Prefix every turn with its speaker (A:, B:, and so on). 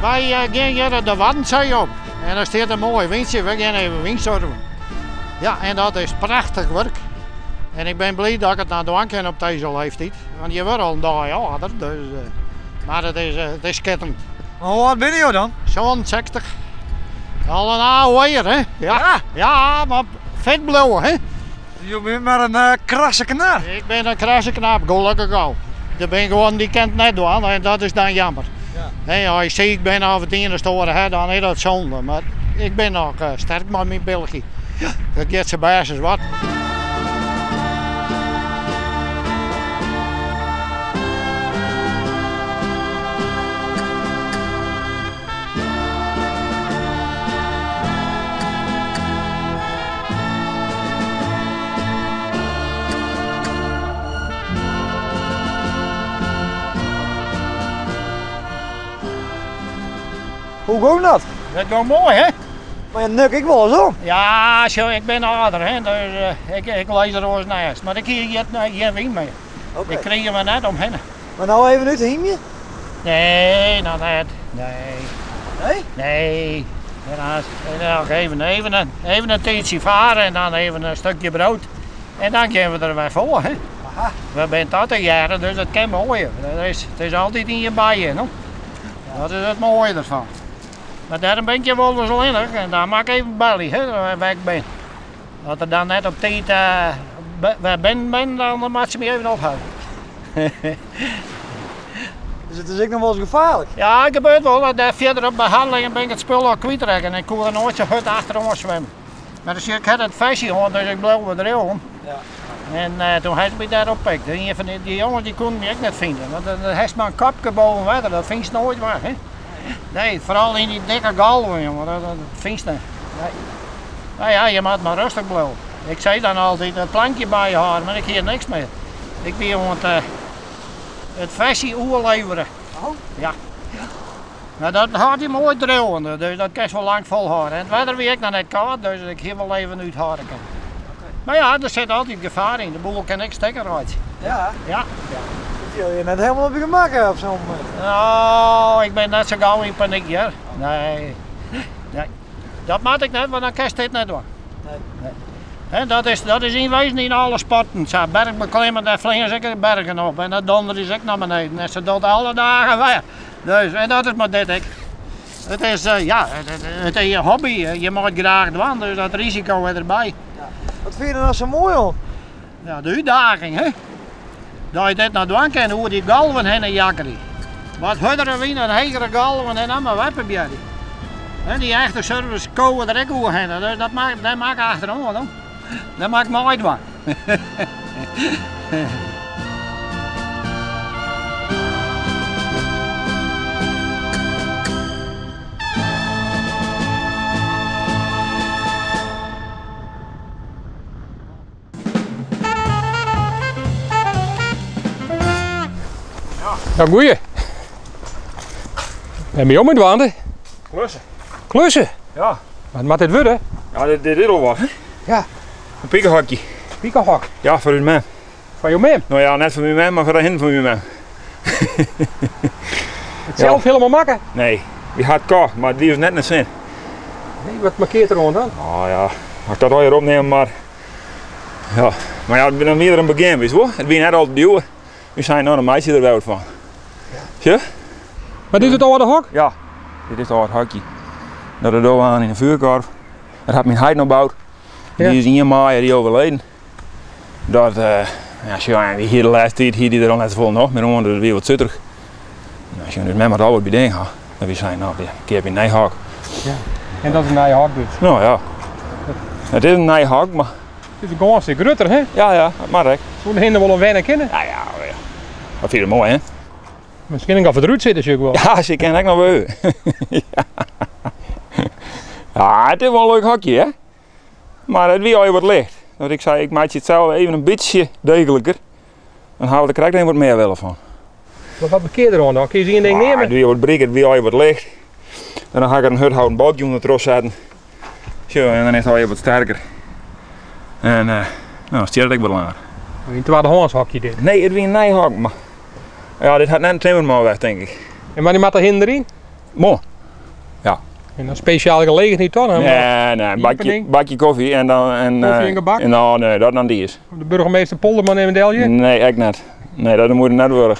A: Wy gean hjir de Waddenzee op en der stiet in moai wyntsje. We gean even wynsurfen. Ja, en dat is prachtich wurk. En ik bin bliid dat ik it noch dwaan kin op dizze leeftiid, want je wurde al in dei âlder. Dus, mar it is, it is skitterend.
B: Maar hoe âld binne jo dan?
A: 67. Al in AOW'er, hè? Ja. Ja, mar fit bliuwe, hè?
B: Jo binne mar in krasse knar.
A: Ik bin in krasse knap, gelokkich al. Der binne guon dy kinne it net dwaan en dat is dan jammer. Hè, as je siik binne of it ien of it oare hè, dan is dat sûnde. Mar ik bin noch sterk mei myn bilchje. Dat giet sa bêst as wat.
B: Hoe gong dat?
A: Dat gong moai, hè?
B: Mar je nuk ek wolris om.
A: Ja, sjoch, ik bin âlder, hè, dus ik lis der oars neist. Mar ik hie gjin wyn mear. Ik krige my net omhinne.
B: Mar no even út hymje?
A: Nee, noch net. Nee.
B: Nee?
A: Nee. En dan even, even, even in tiidsje faren en dan even in stukje brood. En dan gean we der wer foar. Hè?
B: Aha.
A: We binne ta te hearren, dus dat kin moai. It is altyd ien by je. No? Dat is it moaie derfan. Mar dêrom bin ik hjir wolris allinnich en dan moat ik even belje, hè, wêr't ik bin. As er dan net op tiid wer binnen bin, dan moat se my even ophelje.
B: Dus it is ek noch wolris gefaarlik?
A: Ja, it gebeurt wol. Dêr fierderop by Harlingen bin ik it spul al kwytrekke en ik koe der noait sa hurd achteroan swimme. Mar dus, ik ha it festje hân, dus ik bleau wol driuwen.
B: Ja.
A: En toen ha se my dêr oppikt. Ien fan dy jonges dy koenen my ek net fine, want dan hast mar in kopke boven wetter, dat fynst noait wer. Hè? Nee, foaral yn dy dikke golven, jonge, dat fynst net. Nee. Nou ja, je moat mar rêstich bliuwe. Ik sei dan altyd it plankje by je hâlde, mar ik hie niks mear. Ik wie oan it festje oerlevere.
B: Oh?
A: Ja. Nou, dat hâldt je moai driuwende, dus dat kinst wol lang folhâlde. En it wetter wie ek noch net kâld, dus ik hie wol even úthâlde kinnen. Mar ja, der sit altyd gefaar yn. De boel kin ek stikken reitsje.
B: Ja?
A: Ja.
B: Dat fiel je net helemaal op je gemak op zo'n momint.
A: Nou, ik bin net sa gau yn panyk hear. Nee. Nee. Dat moat ik net, want dan kinst dit net dwaan.
B: Nee.
A: Hè, dat is yn wezen yn alle sporten sa. Bergbeklimmen, dêr fleane se ek de bergen op en dat dondere se ek nei beneden. En se docht alle dagen wer. Dus, en dat is mei dit ek. It is, ja, it is je hobby. Je moat it graach dwaan, dus dat risiko is derby.
B: Ja. Wat fyn je der no sa moai oan?
A: Ja, de útdaging, hè. Dat je dit noch dwaan kinne, oer dy golven hinne jakkerje. Wat hurdere wyn en hegere golven en dan mar wer probearje. En dy echte surfers kowe der ek oerhinne, dus dat moat, dêr moat ik achteroan. No. Dêr moat ik meidwaan.
C: Nou, goeie. En ben je om dwaande?
D: Klussen.
C: Klussen?
D: Ja.
C: Wat moat dit wurde?
D: Ja, dit is al wat, hè?
C: Ja.
D: In pikehokje.
C: Pikehok?
D: Ja, foar ús mem.
C: Foar jo mem?
D: No ja, net foar myn mem, mar foar de hin fan myn mem.
C: It sels hielendal makke?
D: Nee, wy ha it kocht, mar it wie ús net nei sin.
C: Nee, wat mankeart der oan dan?
D: Oh ja, as ik dat allegear opnimme mar. Ja, mar ja, dan wie der in begjin, witst wol. It wie net al te djoer. Wy seinen, no dan meitsje der wer wat fan. Sjoch?
C: Mar dit is it âlde hok?
D: Ja, dit is it âlde hokje. Dat it aan yn de vuurkorf. Dat hat myn heit noch boud. Dy is ien maaie dy overleden. Dat, ja, sjoch, en dy hie de lêste tiid hie dy der al net safolle nocht mear oan, dus it wie wat sutterich. Nou, sjoch, dus mem hat al wat by ding ha. Dat wy seinen, no, keapje in nij hok.
C: Ja. En dat is in nij hok dus?
D: No ja. It is in nij hok, mar...
C: It is in gâns stik grutter, hè?
D: Ja, ja, dat moat ek.
C: Soe de hin der wol oan wenne kinne?
D: Ja, ja, ja. Dat fyn ik moai, hè?
C: Miskien ek al foar derút sitte, sjoch ik wol.
D: Ja, se kin ek noch wol. Ja. Ja, it is wol in leuk hokje, hè? Mar it wie al wat licht. Dat ik sei, ik meitsje it sels even in bytsje deegliker. Dan ha we der krekt even wat mear wille fan.
C: Mar wat mankeart der oan dan? Kinne je ien ding neame?
D: It wie wat bryk, it wie al wat licht. En dan ha ik der in hurdhouten balkje ûnder troch setten. Sjoch, en dan is it al wat sterker. En uh, nou, stiet it ek wat langer.
C: In twaddehâns hokje dit?
D: Nee, it wie in nij hok, mar ja, dit hat net in timmerman west, tink ik.
C: En wannear moat de hin deryn?
D: Moarn.
C: En dan spesjale gelegenheid dan?
D: Nee, nee, een bakje,
C: Iepening?
D: bakje koffie en dan... En,
C: Koffie
D: eh,
C: en gebak?
D: En, nou, nee, dat dan die is.
C: De burgemeester Polderman in Delje?
D: Nee, echt net. Nee, dat moet net worden.